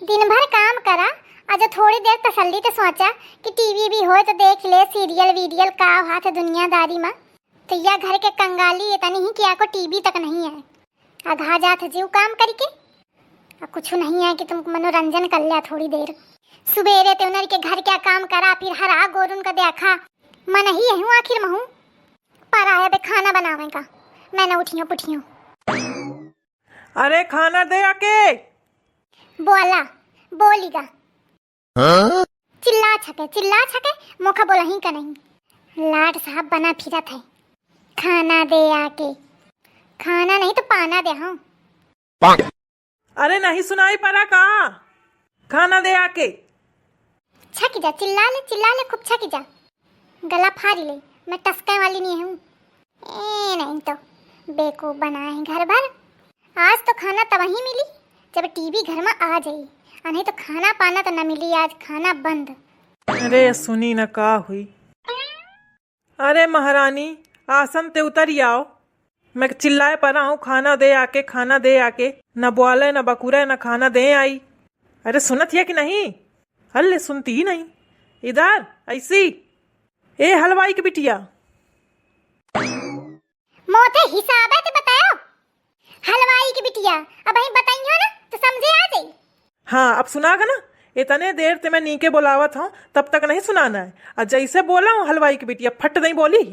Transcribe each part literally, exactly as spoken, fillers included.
दिन भर काम करा, आ जो थोड़ी देर तसल्ली ते सोचा कि टीवी भी होए तो देख ले, सीरियल वीरियल का हाथ दुनियादारी मा। तो या घर के कंगाली इतनी ही कि आको टीवी तक नहीं है। अघा जात है जीव काम करके, आ कुछ नहीं है कि तुम मनोरंजन कर लिया थोड़ी देर। सुबेरे ते उनर के घर क्या काम करा, फिर हरा गोरुन का देखा, मन ही यहूँ आखिर महूँ। पर आया बे खाना बनावे का, मैं ना उठियो पुठियो। अरे खाना दे आके। बोला, बोलीगा। हाँ? चिल्ला छके, चिल्ला छके, मोखा बोलही का नहीं। लाट साहब बना फिरत है। खाना दे आके। खाना नहीं तो पाना दे, हाँ। अरे नहीं सुनाई पड़ा का? खाना दे आके। छक जा, चिल्ला ले, चिल्ला ले, खूब छक जा। गला फाड़ ले, मैं टसके वाली नहीं हूँ। ए नहीं तो, बेवकूफ बनाए हैं घर भर। आज तो खाना तबही मिली, जब टीवी घर में आ जाई, आ नहीं तो खाना पाना तो न मिली, आज खाना बंद। अरे सुनी न का हुई। अरे महारानी, आसन ते उतरि आओ। मैं चिल्लाए परा हूँ, खाना दे आके, खाना दे आके। न बोले, न बकुरे, न खाना दे आई। अरे सुनत हिया कि नहीं? हल्ले सुनती ही नहीं। इधर, ऐसी। ए हलवाई के बिटिया। मोथे हिसाबे ते बतायो। हलवाई के बिटिया, अबहीं बताइयो ना, तो समझे आ जाई। हाँ, अब सुना गा ना, इतने देर ते मैं नीके बोलावत हूँ, तब तक नहीं सुनाना है। और जैसे बोला हूँ हलवाई के बिटिया, फट दई बोली।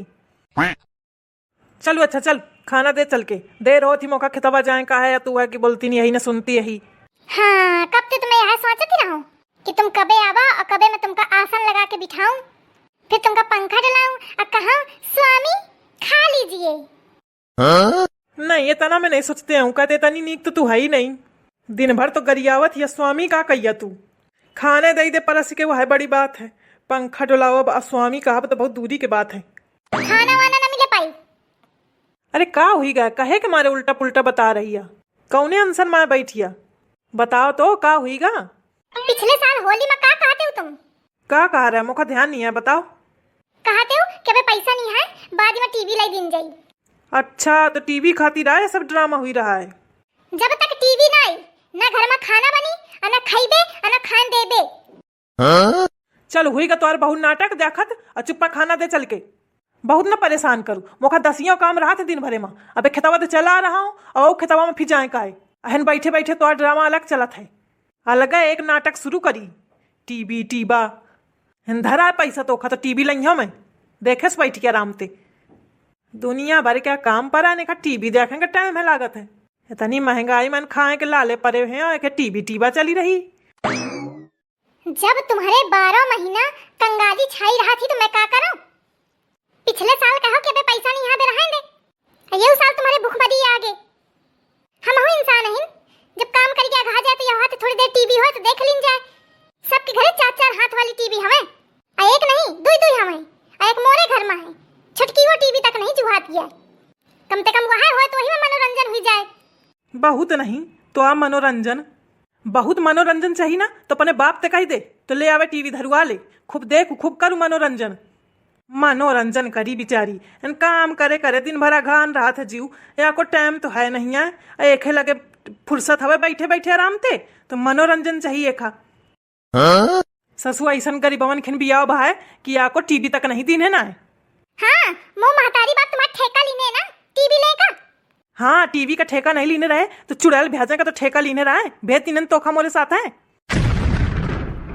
चलो अच्छा चल, खाना दे चल के। देर होत ही मोखा खेतवा जाए का है, या तू है कि बोलती नहीं, यही ना सुनती यही। हाँ, कब ते तुम्हें यह सोचती रहूं कि तुम कबे आवा और कबे मैं तुमका आसन लगा के बिठाऊं, फिर तुमका पंखा डलाऊं और कहूं, "स्वामी, खा लीजिए।" हाँ? नहीं, इतना मैं नहीं सोचते हूँ, कहते इतनी नीक तो तू है ही नहीं। दिन भर तो गरियावत ही, स्वामी का कहिया तू? खाने दे दे परस के, वह बड़ी बात है। पंखा डुलावब आ स्वामी कहब तो बहुत दूरी के बात है। खाना वाना ना मिले पाई। अरे का हुई गा, कहे के मारे उल्टा पुल्टा बता रही है? कौने अनसन माय बैठिया? बताओ तो का हुई गा? पिछले साल होली में का कहते हो तुम? का कहा रहे, मोका ध्यान नहीं है, बताओ। कहते हो कि अबे पैसा नहीं है, बाद में टीवी लाई दिन जाई। अच्छा, तो टीवी खातिर आए सब ड्रामा हुई रहा है। जब तक टीवी ना आई, ना घर में खाना बनी, आ ना खइबे, आ ना खान देबे। हाँ? चल, हुई गा तोर बहुत नाटक देखत, आ चुप्पा खाना दे चल के। बहुत न परेशान करू, मोका दसियों काम रहत है दिन भरे में। अबे खेतवा तो चला रहा हूँ, और खेतवा में फिर जाए का है? अहन बैठे बैठे तोर ड्रामा अलग चलत है, अलग एक नाटक शुरू करी। टीवी टीबा, हिन धरा पैसा तो खा तो टीवी लइहो मैं, देखे से बैठ के आराम ते। दुनिया भर के काम परा ने का टीवी देखे के टाइम है लागत है। इतनी महंगाई मन खाए के लाले परे हैं, और एक टीवी टीबा चली रही। जब तुम्हारे बारह महीना कंगाली छाई रहा थी तो मैं का करूं? पिछले साल कहो कि अबे पैसा नहीं है, अबे रहन दे। आ ये साल तुम्हारे भूखमरी आ गए। हमहू इंसान हइन, जब काम करके अघा जाए तो यहाँ तो थोड़ी देर टीवी हो तो देख लीन जाए। सबके घरे चार चार हाथ वाली टीवी हवे, आ एक नहीं, दुई दुई हवे, आ एक मोरे घर में है। छोटकी वो टीवी तक नहीं जुहात गया। कम से कम वह होए तो वही में मनोरंजन हुई जाए। बहुत नहीं तो आ मनोरंजन, बहुत मनोरंजन चाही ना तो अपने बाप ते कही दे, तो ले आवे टीवी धरुआ ले, खूब देखू, खूब करू मनोरंजन। मनोरंजन करी बिचारी, एन काम करे करे दिन भर अघान रहत है जीव, या को टाइम तो है नहीं है, आ एखे लगे फुर्सत हवे बैठे बैठे आराम ते, तो मनोरंजन चाहिए खा। हाँ? ससुआ ऐसन गरीबवन खिन बियाह भाई कि या को टीवी तक नहीं दीन है ना। हाँ, मो महतारी बाप तुम्हारा ठेका लीने ना, टीवी लेगा। हाँ, टीवी का ठेका नहीं लीने रहे, तो चुड़ैल भैंसे का तो ठेका लीने रहे। भेज तीनन तोखा मोरे साथ है।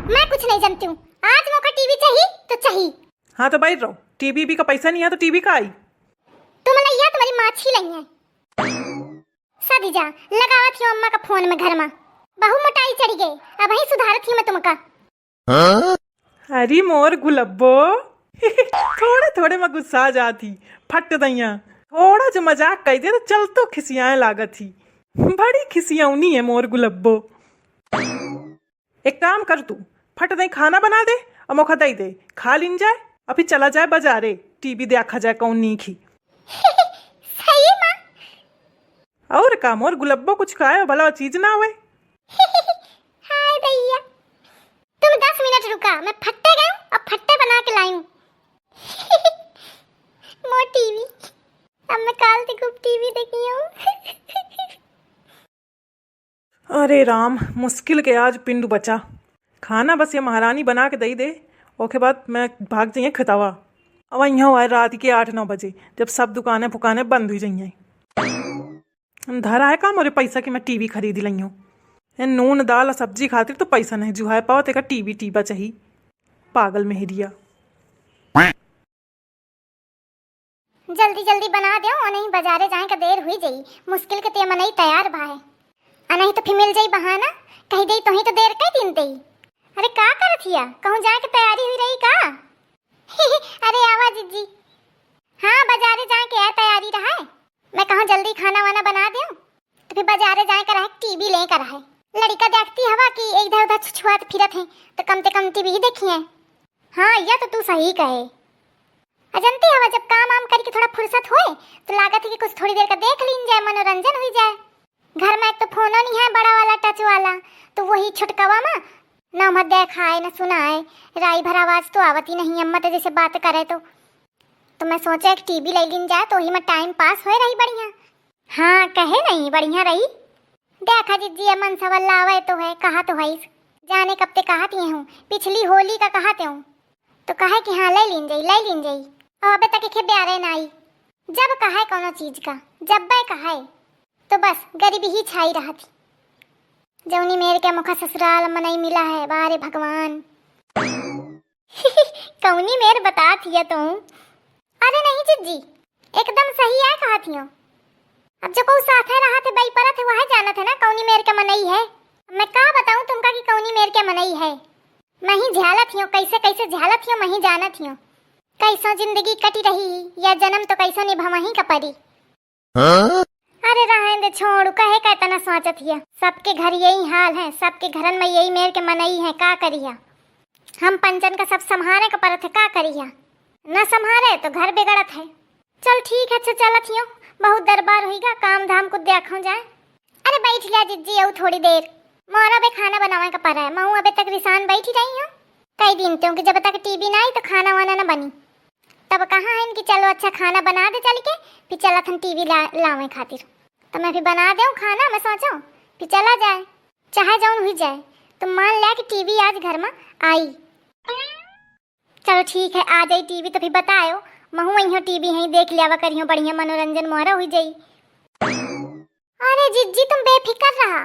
मैं कुछ नहीं जानती हूँ, आज मोका टीवी चाहिए तो चाहिए। हाँ, तो बैठ रहो, टीवी भी का पैसा नहीं है तो टीवी का आई? तुम लइया तुम्हारी माछी लइया। सदी जा, लगावत ही अम्मा का फोन में घर में। बहु मोटाई चढ़ी गई, अबही सुधारत ही मैं तुमका। हाँ? अरे मोर गुलब्बो, थोड़े थोड़े में गुस्सा जात ही, फट दैया। थोड़ा जो मजाक कह दे तो चल तो खिसियाए लागत ही। बड़ी खिसियौनी है मोर गुलब्बो। एक काम कर तू, फट दई खाना बना दे, और मोखा दई दे, खा लीन जाए, और फिर चला जाए बाजारे, टीवी देखा जाए कौन नीक ही। सही माँ। और का मोर गुलब्बो कुछ खाए भला चीज ना आवे। हाय दैया, तुम दस मिनट रुका, मैं फट्टे गई हूँ, अब फट्टे बना के लाई हूँ। मोर टीवी, अब मैं काल से खूब टीवी देखी हूँ। अरे राम, मुश्किल के आज पिंडू बचा। खाना बस ये महारानी बना के दई दे, ओके बाद मैं भाग जाइए खेतवा। अब यहाँ आए रात के आठ नौ बजे, जब सब दुकानें फुकानें बंद हुई जाइए। धरा है का मोरे पैसा कि मैं टीवी खरीद लइयो? ये नून दाल और सब्जी खातिर तो पैसा नहीं जुहाए पावत, एका टीवी टीवा चाही। पागल मेहरिया। जल्दी जल्दी बना देउ, अनही बजारे जाए का देर हुई जाई। मुश्किल के ते मनई तैयार भा है, अनही तो फिर मिल जाई बहाना, कही देई तोही तो देर कई दिन देई। अरे का करत हिया, कहूँ जाए के तैयारी हुई रही का? अरे आवा जिज्जी। हाँ, बजारे जाए के यार तैयारी रहा है। मैं कहूँ जल्दी खाना वाना बना देउ, तो फिर बजारे जाए का रहे, टीवी ले का रहे। लड़िका देखती हवा कि इधर उधर छुछुआत फिरत हैं, तो कम से कम टीवी ही देखिए। हाँ, या तो तू सही कहे। अजंती हवा जब काम वाम करके थोड़ा फुर्सत होए, तो लागत है कि कुछ थोड़ी देर का देख लीन जाए, मनोरंजन हुई जाए। घर में एक तो फोनो नहीं है बड़ा वाला टच वाला, तो वही छोटकवा में ना मत देखाए, ना सुनाए। राई भर आवाज तो आवत ही नहीं, अम्मा तो जैसे बात करे तो, तो मैं सोचे एक टीवी ले लीन जाए, तो वही में टाइम पास होए रही बढ़िया। हाँ, कहे नहीं, बढ़िया रही। देखा जिज्जी, ये मन सवल्ला आवे तो है, कहा तो है इस। जाने कब ते कहा तिए हूँ, पिछली होली का कहा ते हूँ। तो कहे कि हाँ, ले लीन जाई, ले लीन जाई। और अबे तक एके प्यारे ना आई। जब कहे कोनो चीज का, जब बे कहे, तो बस गरीबी ही छाई रहत ही। जौनी मेर के मुखा ससुराल मनई मिला है, वाह रे भगवान। कौनी मेर बतात हिया तू? अरे नहीं जिज्जी, एकदम सही है कहत हियो। अब जो कोई साथे रहत है, बई परत है, वह जानत है ना कौनी मेर के मनई है। मैं का बताऊं तुमका कि कौनी मेर के मनई है। मैं ही झेलत हियो, कैसे कैसे झेलत हियो, मैं ही जानत हियो। कैसो जिंदगी कटी रही, या जन्म तो कैसो निभवही का परी। हाँ? अरे रहन दे, छोड़ू, कहे का इतना सोचत हिया? सबके घर यही हाल है, सबके घरन में यही मेर के मनई है, का करिया? हम पंचन का सब संभारे का परत है, का करिया? ना संभारे तो घर बिगड़त है। चल ठीक है, अच्छा चलत हियो, बहुत दरबार हुईगा, काम धाम कुछ देखो जाए। अरे बैठ लिया जिज्जी, अउ थोड़ी देर, मोरा बे खाना बनावे का परा है, महू अबे तक रिसान बैठी रही हूँ। कई दिन त्यों कि जब तक टीवी ना आई तो खाना वाना ना बनी। तब कहा है इनकी, चलो अच्छा खाना बना दे चल के, फिर चलत हम टीवी ला, लावे खातिर। तो मैं फिर बना देऊँ खाना, मैं सोचो फिर चला जाए, चाहे जौन हुई जाए, तो मान लिया कि टीवी आज घर में आई। चलो ठीक है, आ जाई टीवी तो फिर बतायो, महू अइहो टीवी है देख लियावा करियो, बढ़िया मनोरंजन मोहरा हुई जाई। अरे जिज्जी तुम बेफिकर रहा,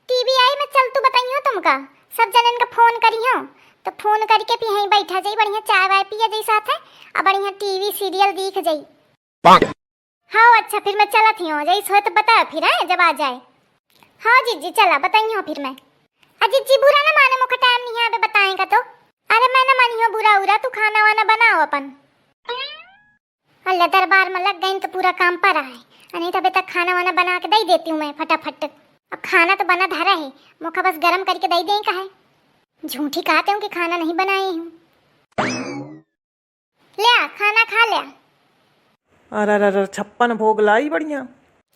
टीवी आई मैं चल तू बताइयो तुमका, सब जनन का फोन करियो, तो फोन करके फिर यहीं बैठा जाई, बढ़िया चाय वाय पिया जाई साथ है, और बढ़िया टीवी सीरियल देख जाई। हाँ अच्छा, फिर मैं चलत ही हूँ, जैसे होए तो बताओ फिर, हैं, जब आ जाए। हाँ जिज्जी, चला बताई हूँ फिर मैं। आ जिज्जी बुरा ना माने, मुखा टाइम नहीं है अबे बताए का तो। अरे मैं ना मानी हूँ बुरा उरा, तू खाना वाना बनाओ अपन। अल्लाह दरबार में लग गई तो पूरा काम पर आए, नहीं तो अबे तक खाना वाना बना के दे देती हूँ मैं फटाफट। अब खाना तो बना धरा है, मुखा बस गरम करके दे दें का है। झूठी कहते हूँ कि खाना नहीं बनाए हूँ। ल्या, खाना खा ल्या। अरे, अरे, अरे, छप्पन भोग लाई बढ़िया।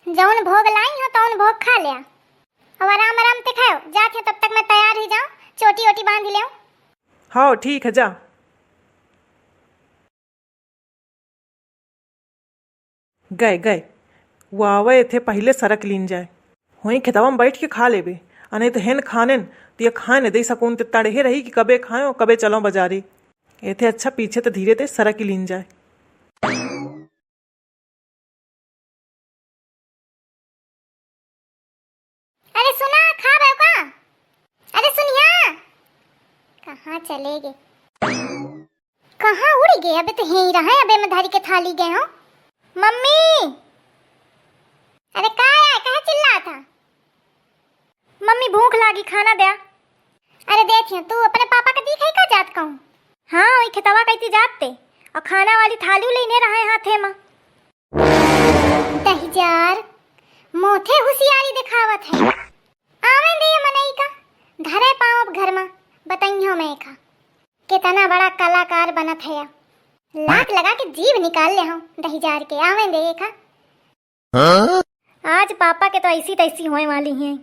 जौन भोग लाई हो, तौन भोग खा ल्या। अब आराम आराम से खाओ, जात हो तब तक मैं तैयार हुई जाऊँ, चोटी ओटी बांध लेऊँ। हाँ, ठीक है, जा। गए, गए। वो आवे थे पहिले सरक लीन जाए। होई खेतवा में बैठ के खा लेबे। आ नहीं तो हेन खानेन, तो ये खाए न दे सकून, ते तड़हे रही कि कबे खाएं और कबे चलो बाजारे। एथे अच्छा पीछे तो धीरे ते सरक ही लीन जाए। अरे सुना, खा बे का? अरे सुनिया, कहाँ चले गए? कहाँ उड़ गए? अबे तो यहीं रहे, अबे मैं धरी के थाली गए हो। मम्मी, अरे का है, कहाँ चिल्ला था? मम्मी भूख लागी, खाना द्या। अरे देखियो, तू अपने पापा का दिखाई का जात कहूँ? हाँ, वही खेतवा कहती जात ते, और खाना वाली थाली लेने रहे हाथे में। दहिजार, मोथे हुसियारी दिखावत है। आवे दे ये मनई का, धरे पाँव अब घर में, बताइयो मैं एका। कितना बड़ा कलाकार बनत है या। लात लगा के जीभ निकाल ले हूँ दहिजार के, आवे दे एका। आज पापा के तो ऐसी तैसी होए वाली हैं।